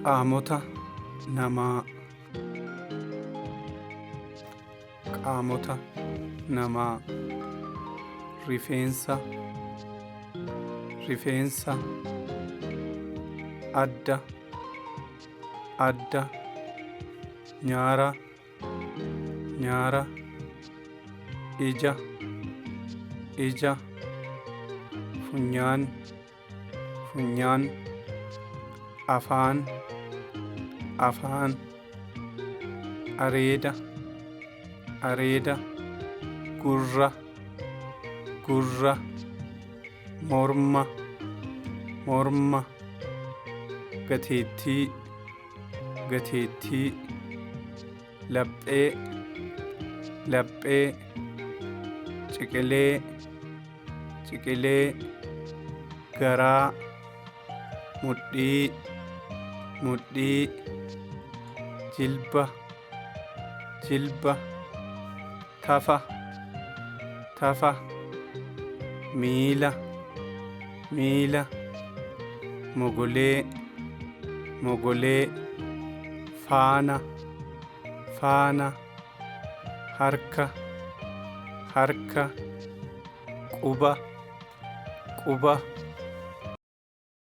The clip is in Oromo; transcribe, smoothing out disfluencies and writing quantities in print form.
Qaamota namaa. Qaamota namaa. Rifeensa, rifeensa. Adda, adda. Nyaara, nyaara. Ija, ija. Funyaan, funyaan. Afaan, afaan. Areeda, areeda. Gurra, gurra. Morma, morma. Gateettii, gateettii. Laphee, laphee. Ciqilee, ciqilee. Garaa, mudhii, mudhii. Jilba, jilba. Tafa, tafa. Miila, miila. Mogolee, mogolee. Faana, faana. Harka, harka. Quba, quba.